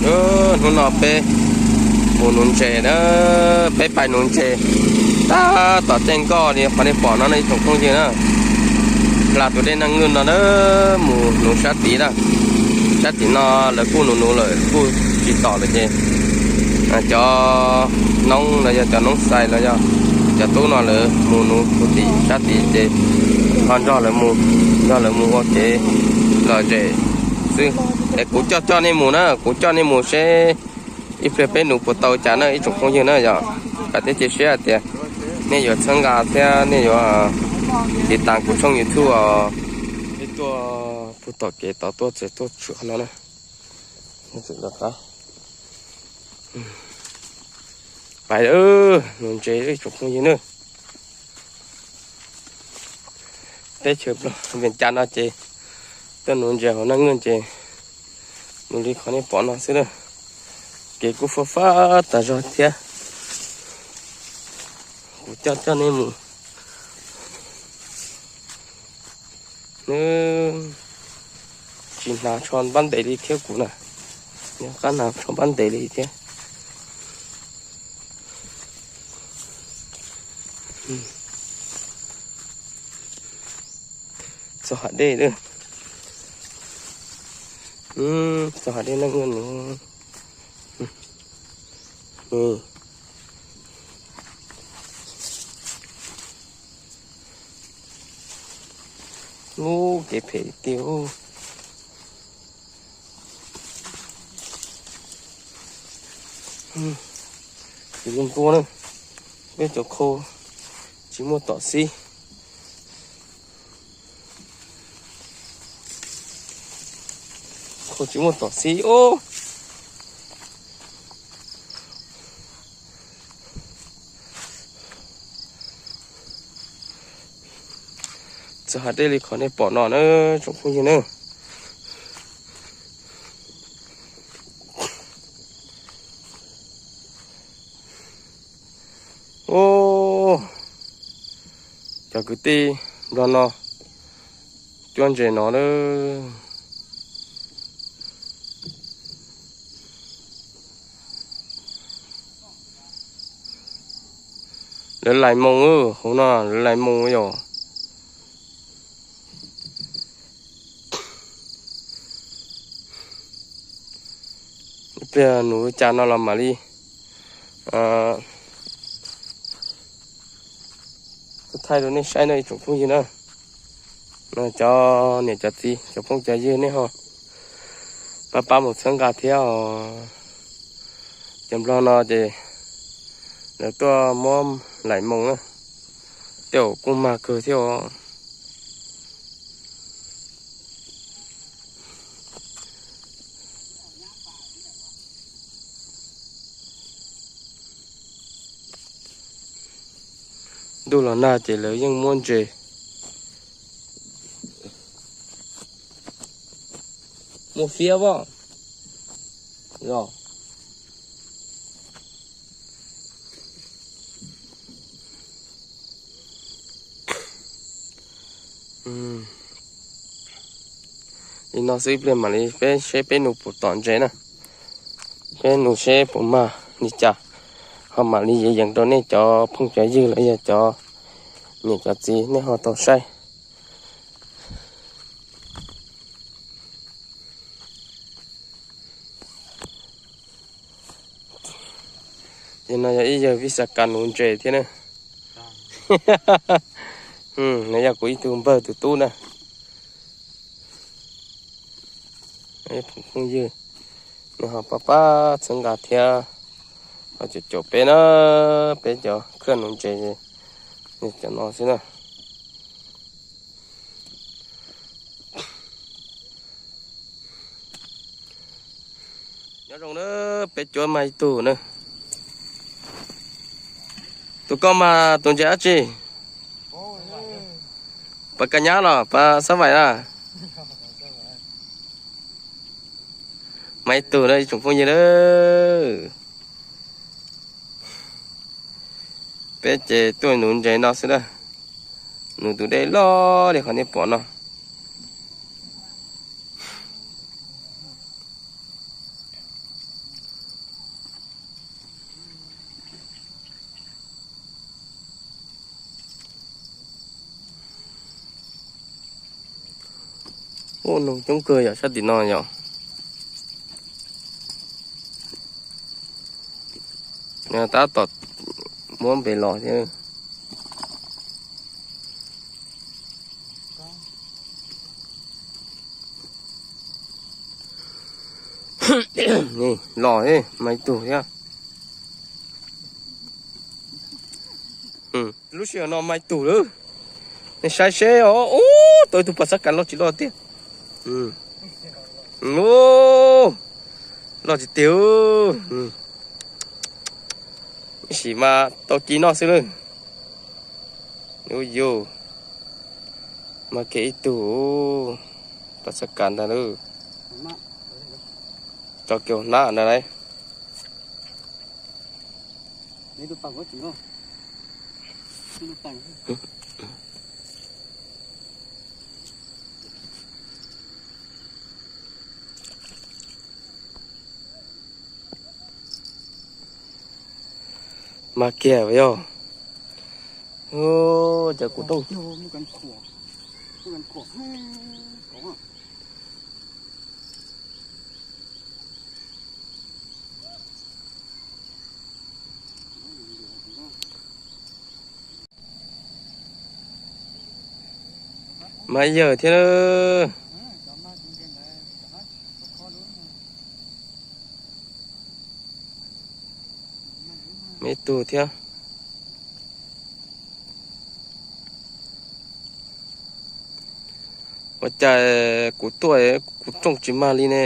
Hnub no peb mus nuv ntses na, peb pais nuv ntses tab tom caij nkoj li qhov nej pom no no ib tsoom phooj ywg na. Hla tus dej Naj Nwj no na, mus nuv sab tid na. Sab tim no lawv kuj nuv nuv lawm kuj tsis tom lawm ces cov noob los yog cov noob xais los yog cov tub no lawv mus nuv puag tim sab tid ces ho nrog lawv mus, nrog lawv mus ua kev lom zem xwb. Es kuv coj coj nej mus na, kuv coj nej mus seb ib pliag peb nuv puas tau cas na ib tsoom phooj ywg na yom. Vam thiab cia siab hais tias nej yuav txhawb nqa thiab nej yuav tiv tas kuv tshooj YouTube os. Peb tuaj puag tom kev tod tuaj txawm tuaj tsuam no na. Pais nuv ntses ib tsoom phooj ywg na. Teb chaws Nplog Vias Cas no ces tuaj nuv ntses hauv Naj Nwj ces nws li qhov nej pom no xwb na. Kev kuj fab fab tas zog thiab. Kuv coj coj nej mus. Nws tsis hnav tsho npab ntev li thiab kuv na, nws qab hnav tsho npab ntev li thiab. Txog hav dej lawm. Txog hav dej Naj Nwj. Ub, kev phem tiag. Tus zoo ntua na, peb cov khau tsis muaj tom xib. Khau tsis muaj tom xib os. Txog hav dej li qhov nej pom no na tsoom phooj ywg na. Ub, cov kwv tij Nplog no cuab ntses no na. Lawv lais moos, hauv no lawv lais moos yom. Ib pliag nuv cas no los mam li thaij rau nej saib no ib tsoom phooj ywg na. Cov niam cov txiv cov phooj cov ywg nej ho pab pab mus txhawb nqa thiab os. Cov Nplog no ces lawv tuaj muab lais moos na, tej zaum kuj mag kawg thiab os. Ntuj los nag ces lawv yeej muab ntses. Muaj fiab as. Li no xwb ib pliag mam li peb seb peb nus puas tom ntses na. Peb nus seb puas mag li cas, ho mam li yees yees rau nej cov phooj cov ywg los yog cov niam cov txiv nej ho tau saib. Ces no yog ib yawg vij xav kas nuv ntses thiab na. Nws yog kuv ib tug npawg tus tub na. Phooj ywg, nws ho pab pab txhawb nqa thiab, ho caum caum peb na, peb cov khawb nuv ntses, cov no xwb na. Nyob zoo na, peb cuab mas ib tug na. Tus koj mas tus ntses dab tsi? Pas Kas Nyab los pas Xab Vais na? Mas ib tug na ib tsoom phooj ywg na. Peb ces tuaj nuv ntses no xwb na. Nuv tus dej loj li qhov nej pom no. Ua noog coob kawg yom, sab tim no yom. Tab tom muab npe los thiab. Los, mas ib tug thiab. Lub sij hawm no mas ib tug lawm. Nej saib seb os, ub, tau ib tug pas xab kas loj tsis loj tiag. Loj tiag tiag. Ib sim mas tau ci noj xwb lawm. Ub yus, mas kiag ib tug pas xab kas ntag lawm. Tso kiag hnab ntag lauj. Mas kiag yog. Cov kuv rooj. Mas yawg thiab. Me tug thiab. Ua cas kuv tuaj kuv rooj tsis mag li ne?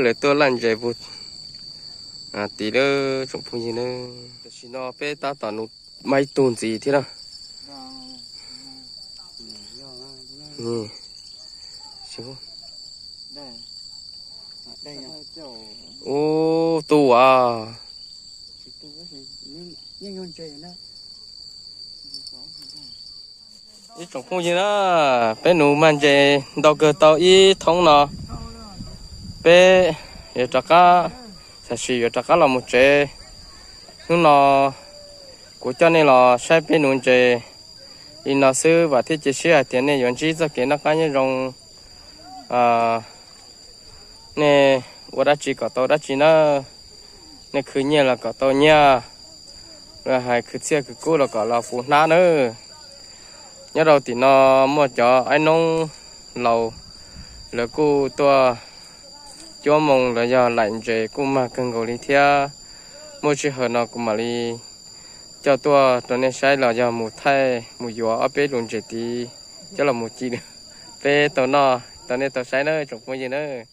Lawv tuaj laj ntses puag tid lawm tsoom phooj ywg na. Tam sim no peb tab tom nug mas ib tug ntxiv thiab na. Ub, tu as. Ib tsoom phooj ywg na, peb nug mag ntses ntau kawg tau ib thoob no, peb yuav rov qab, tam sim yuav rov qab los mus tsev. Hnub no kuv coj nej los saib peb nuv ntses li no xwb, vam thiab cia siab hais tias nej yuav ntsib txoj kev noj qab nyob zoo. Nej ua dab tsi kom tau dab tsi na, nej khwv nyiaj los kom tau nyiaj, los hais khwv txiaj khwv kub los kom los puv hnab nawb. Nyob rau tim no muaj cov aib noob laus, lawv kuj tuaj cuab moo los yog laim ntses kuj mag kawg nkaus li thiab. Muaj sij hawm no kuv mam li coj tuaj rau nej saib los yog mus thaij mus yuav ob peb lub ntses tid coj los mus ci peb tau noj rau nej tau saib nawb tsoom phooj ywg nawb.